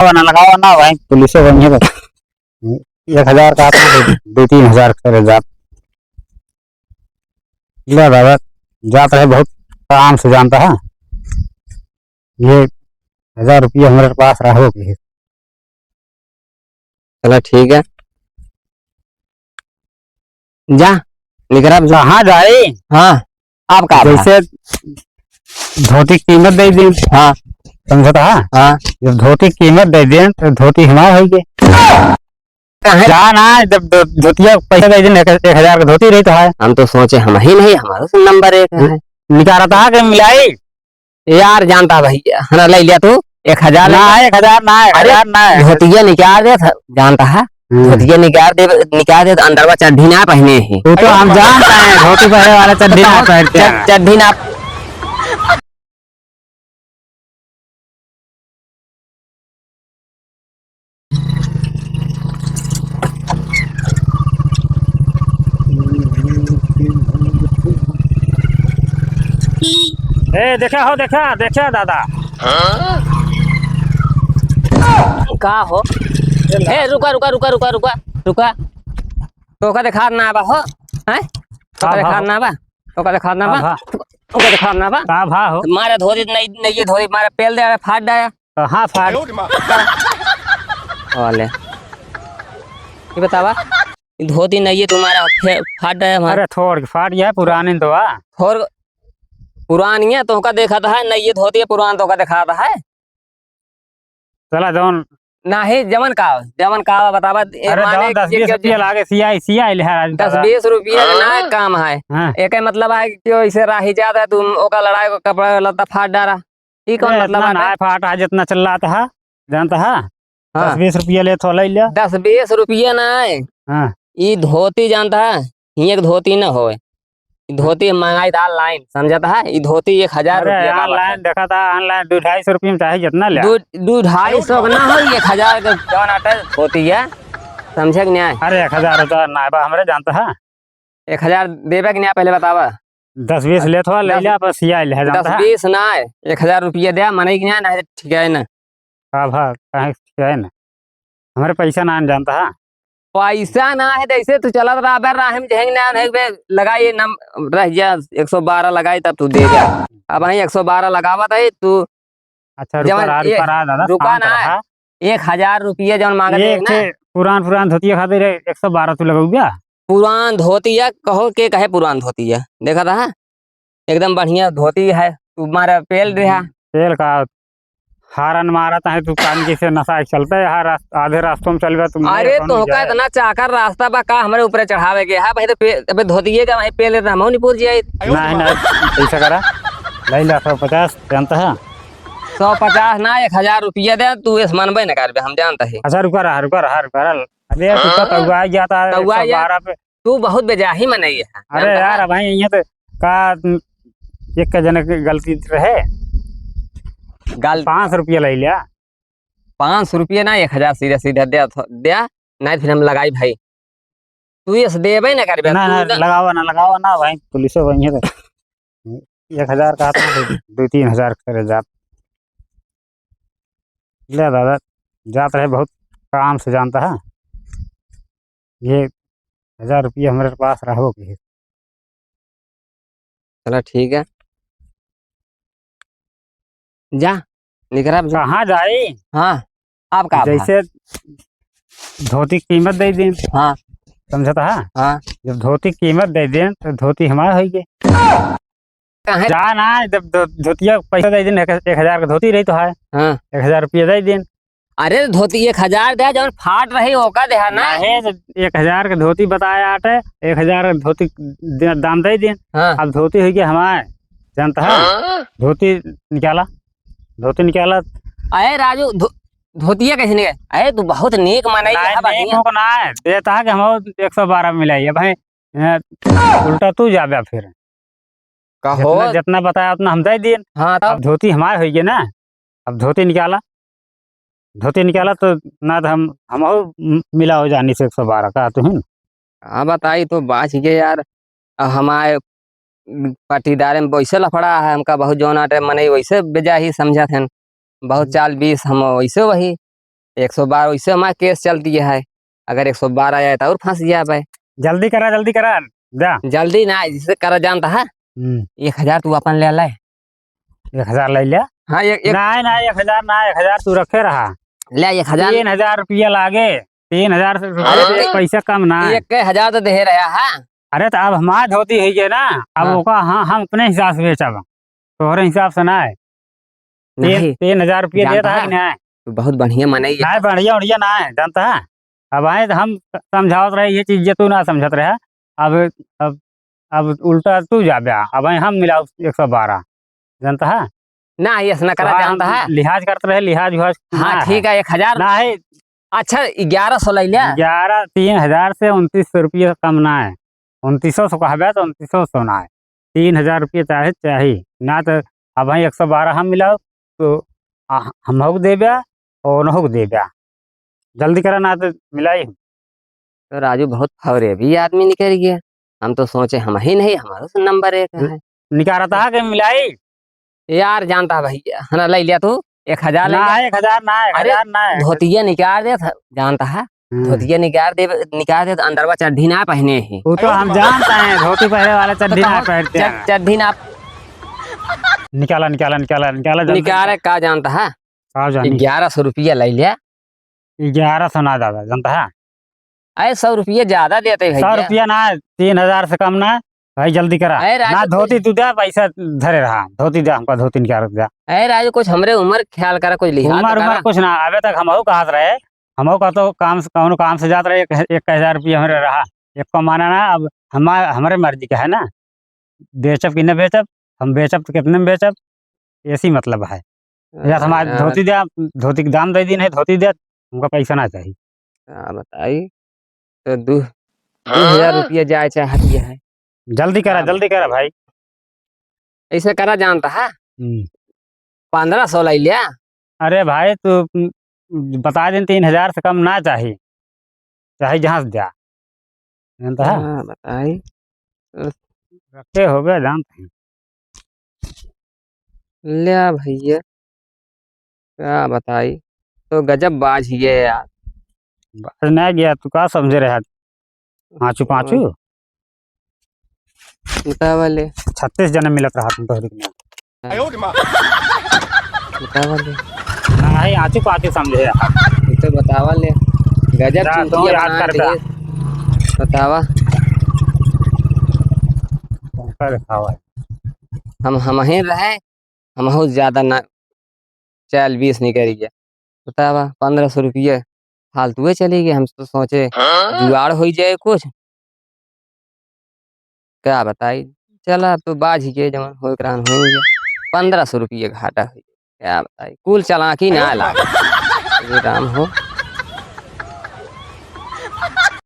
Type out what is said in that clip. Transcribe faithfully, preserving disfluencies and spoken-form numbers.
लगावा ना, लगावा ना भाई, पुलिस बनी है। एक हजार का आता है, दो तीन हजार करे जात। ले दादा, जात रहे बहुत आराम से जानता है। ये हजार रुपया हमारे पास रहो के। चला ठीक है, जा निकरा अब। कहाँ जाए? हाँ, आप का जैसे धोती कीमत दे दी। हाँ। समझता है? हाँ। जब धोती कीमत दे दी तो धोती हमार होई गे। कहाँ? जा ना, जब धो-, धोतिया पैसा दे दी, एक, एक हजार का धोती रही तो है। हम तो सोचे हम ही नहीं, हमारा तो नंबर एक है। निकालता है कि मिलाई? यार जानता भैया, हना ले लिया तू, एक हजार ले ना, लिया। एक हजार ना, एक हजार ना। धोतिया निकाल दे, जानता है? हम्म। धोतिया निकाल दे, निकाल दे तो अंदरवा चड्ढी ना पहने ही। तू तो हम जानता है, धोती पहने वाला चड्ढी ना पहनते हैं। चड्ढी ना। ए, देखा हो, देखा, देखा दादा। का हो? ए, रुका, रुका, रुका। तोका देखात ना बा हो, हैं? तोका देखात ना बा? तोका देखात ना बा? तोका देखात ना बा? का भा हो? मारे धोती नहीं, नहीं ये धोती मारे पेल दे, फाट डाया। तो हाँ, फाट। वाले। ये बतावा, धोती नहीं है तुम्हारा, फे-, फाट डाया हमारा। अरे थोड़ के फाट गया, पुरानी तो आ। थोड़ पुरानी है, तोका देखात है, नहीं ये धोती है, पुरान तोका देखात है। चला जौन। नाही, जवन का, जवन का बतावा, ए, अरे माने जवन दस बीस रुपया लागे, सियाई, सियाई ले है, दस बीस रुपया के ना काम है। हाँ। एके मतलब है कि इसे राही जात है, तुम ओका लड़ाई को कपड़ा लत्ता फाट डारा। ई कौन मतलब है? ना फाट है, जितना चिल्लात है, जानता है? हाँ। दस बीस रुपया ले तो ले ले। दस बीस रुपया ना है। हाँ। ई धोती जानता है? हियाँ के धोती ना होए। ई धोती मंगाई था online, समझत है? ई धोती एक हजार रुपया का बाटे। Online देखा था, online दू ढाई सौ रुपया में चाहे जितना ले। दू, दू ढाई सौ का ना हो, एक हजार के जौन आटे धोती है, समझे कि नहीं? अरे एक हजार तो ना बा, हमरे जानता है। एक हजार देबे कि नहीं, पहले बतावा। दस बीस लेत हो, ले ले, आप सिया ले, जानता है? दस बीस ना है, एक हजार रुपया दे, मनई कि नहीं, नहीं ठीक है ना। का भा, काहे ठीक है ना? हमरे पैसा ना जानता है? पैसा ना है, जैसे तू चलत रहा बे, राह में जहेंग ना है बे, लगाई नम-, रह जा, एक सौ बारह लगाई, तब तू दे जा। अब वहीं एक सौ बारह लगावत है तू। अच्छा, रुका जवन रहा, ए-, रुका रहा दादा, रुका शांत ना, रहा। एक हजार रुपया जवन मांगत है एक ना। ठे पुरान, पुरान धोतिया खातिर एक सौ बारह तू लगौबा? पुरान धोतिया कहो के कहे पुरान धोतिया, देखा था? एकदम बढ़िया धोती है, तू मारा पेल रहा। पेल का? हारन मारत है तू, कान जैसे नशा के चलते है, रास-, आधे रास्तों में चलबे तू, अरे, कौन तोहका जाए? इतना चाकर रास्ता बा का हमरे ऊपर चढ़ावे के है? भाई, तो पे-, अबे धोतिये का वहीं पेल रहा, हमहू नहीं पूछ जाए। नहीं, नहीं, ऐसा करा, ले ला सौ पचास, जानता है? सौ पचास ना, एक हजार रुपया दे, तू इस मनबे न करबे, हम जानता है। अच्छा, रुका रहा, रुका रहा, रुका रहा। अबे, तू तो कौआ जाता है, कौआ एक सौ बारह पे। तू बहुत बेजाही मनई है, अरे जानता यार, है? भाई, ये तो का, एक का जनक गलती रहे। गल- पाँच सौ रुपया ले लिया। पाँच सौ रुपया ना, एक हजार सीधा सीधा दे, दे, नहीं फिर हम लगाई भाई। तू ये से देबे ना करबे, ना, तू ना, ना लगावा ना, लगावा ना भाई, पुलिसो वहीं है तो। एक हजार का आता है, दो तीन हजार करे जात। ले दादा, जात रहे बहुत काम से जानता है। ये हजार रुपया हमरे पास रहो के। चला ठीक है, जा निकरा अब जा। कहाँ जाई? हाँ, आप का भा? जैसे धोती कीमत दे दिन। हाँ। समझता है? हाँ। जब धोती कीमत दे दिन तो धोती हमार होई गे। काहे? जा ना, जब धो-, धोतिया के पैसा दे दिन, एक, एक हजार के धोती रही तो है। हाँ। एक हजार रुपया दे दिन। अरे धोती एक हजार दे, जौन फाट रही ओका दे ना। नहीं, तो एक हजार के धोती बताया आटे, एक हजार के धोती दे-, दाम दे दिन। हाँ। अब धोती होई गे हमार, जानता है? हाँ। धोती निकाला, धोती निकाला। अरे राजू, धो-, धोतिया कैसे निकाल? अरे तू बहुत नीक मनई है, नहीं, बढ़िया। नीक को ना है, देता है कि हम एक सौ बारह मिलाई है भाई, ए, उल्टा तू जाबे फिर। का जितना, हो? जितना बताया उतना हम दे दिन। हाँ, तब? अब धोती हमार होई गे ना, अब धोती निकाला, धोती निकाला तो ना तो हम, हम और म-, मिला हो जानी से एक सौ बारह का तुहिन। हाँ, बताई तो बाच गे यार, अब हमारे पाटीदारे में वैसे लफड़ा है, हमका बहुत जौन आटे मनई वैसे बेजाही समझत हैं, बहुत हम्म। चाल बीस हम वैसे वही। एक सौ बारह वैसे हमार केस चलती है, अगर एक सौ बारह आ जाए तो और फंस जाए भाई। जल्दी करा, जल्दी करा, जा। जल्दी ना, जिसे करा जानता है। हम्म। एक हजार तू अपन ले लाए। एक हजार ले लिया? हाँ, एक, एक ना, ना, एक हजार ना, एक हजार तू रखे रहा। ले, एक हजार। तीन हजार रुपया लागे, तीन हजार से रुपया अरे, से एक पैसा कम ना है। एक हजार तो दे रहा है। अरे, तो अब हमार धोती है ये ना, अब हाँ। ओका, हाँ, हम अपने हिसाब से बेचब, तोहरे हिसाब से ना है। तीन, नहीं, तीन हजार रुपया जानता देत है है। कि ना? तू बहुत बढ़िया मनई है। ना, बढ़िया, बढ़िया ना है, जानता है? अब आए तो हम समझावत रहे, ये चीज जे तू ना समझत रहे। अब, अब, अब उल्टा तू जाबे, अब आए हम मिलाओ एक सौ बारह, जानता है? ना, ये ऐसा ना करा, तो हम जानता है? लिहाज करत रहे, लिहाज उहाज हाँ, ना ठीक है। है, एक हजार। ना है। अच्छा, ग्यारह सौ ले लिया। ग्यारह, तीन हजार से उनतीस सौ रुपया कम ना है। उनतीसो सौ कहबे तो उनतीसो सौ ना है। तीन हजार रुपया चाहे चाही, ना तो अब भाई एक सौ बारह हम मिलाओ, तो आ, हमहू के देबे और उनहू के देबे। जल्दी करा, ना तो मिलाई। तो राजू बहुत फरेबी आदमी निकल गया। हम तो सोचे हम ही नहीं, हमारो से नंबर एक है। निकारता है कि मिलाई? यार जानता है भैया, है ना, ले लिया तू एक हजार ले ना, लिया। एक हजार ना, एक हजार ना, एक हजार। धोतिया निकाल दे, जानता है? हम्म। धोतिया निकाल दे, निकाल दे तो अंदरवा चड्ढी ना पहने ही। वो तो हम जानते हैं, धोती पहने वाला तो चड्ढी ना कहो, पहनते चड-, हैं। चड्ढी ना। निकाला, निकाला, निकाला, निकाला, जल्दी। निकाले का जानता है? का जानी? ग्यारह सौ रुपया ले लिया। ग्यारह सौ ना दादा, जानता है? अरे, सौ रुपया ज्यादा देते भैया। सौ रुपया ना, तीन हजार से कम ना, भाई जल्दी करा। अरे, राजू ना, धोती तू दे, पैसा धरे रहा, धोती दे, हमका धोती निकाल के दे। अरे राजू, कुछ हमरे उम्र ख्याल करा, कुछ लिहाज उम्र, करा। उम्र कुछ ना, अबे तक हमहू कहत रहे, हमहू का तो काम से, कौनो काम से जात रहे, एक, एक हजार रुपया हमरे रहा, एक कमाना ना, अब हमार, हमरे मर्जी का है ना, बेचब कि न बेचब, हम बेचब तो कितने में बेचब, ऐसी मतलब है। या तो हमार हाँ। धोती दे, धोती के दाम दे दी, नहीं धोती दे, हमका पैसा ना चाहिए। का बताई, तो दू, दो हजार रुपया जाए चाहत है। जल्दी करा, हाँ। जल्दी करा भाई। ऐसे करा जानता है? हम्म। पन्द्रह सौ ले लिया। अरे भाई, तू, उम, बता दें, तीन हजार से कम ना चाही, चाहे जहाँ से द्या। जानता है? हाँ, बताई। रखे होबे, जानते हैं। ल्या भैया, का बताई, तो गजब बाज हिये यार। बाज ना गया, तू का समझे रहे? पाँचू, पाँचू? बतावा ले। छत्तीस जने मिलत रहा तुम तोहरी के। बतावा ले। नहीं, आँचू पाँचू समझे रहा। ये तो बतावा ले। गजब जा, चिंचिया तो याद बना करता। दिए। बतावा। कौन सा दिखावा है? हम, हम ही रहे, हमहू ज्यादा ना, चाल बीस निकल गया। बतावा, पन्द्रह सौ रुपया फालतुए चले गए। हम तो सोचे हाँ? जुगाड़ हो जाए कुछ। का बताई, चला, अब तो बाज ही गए, जवन होए के रहन हो गया। पन्द्रह सौ रुपया घाटा हो गया, का बताई, कुल चालाकी ना लागे। ये राम हो।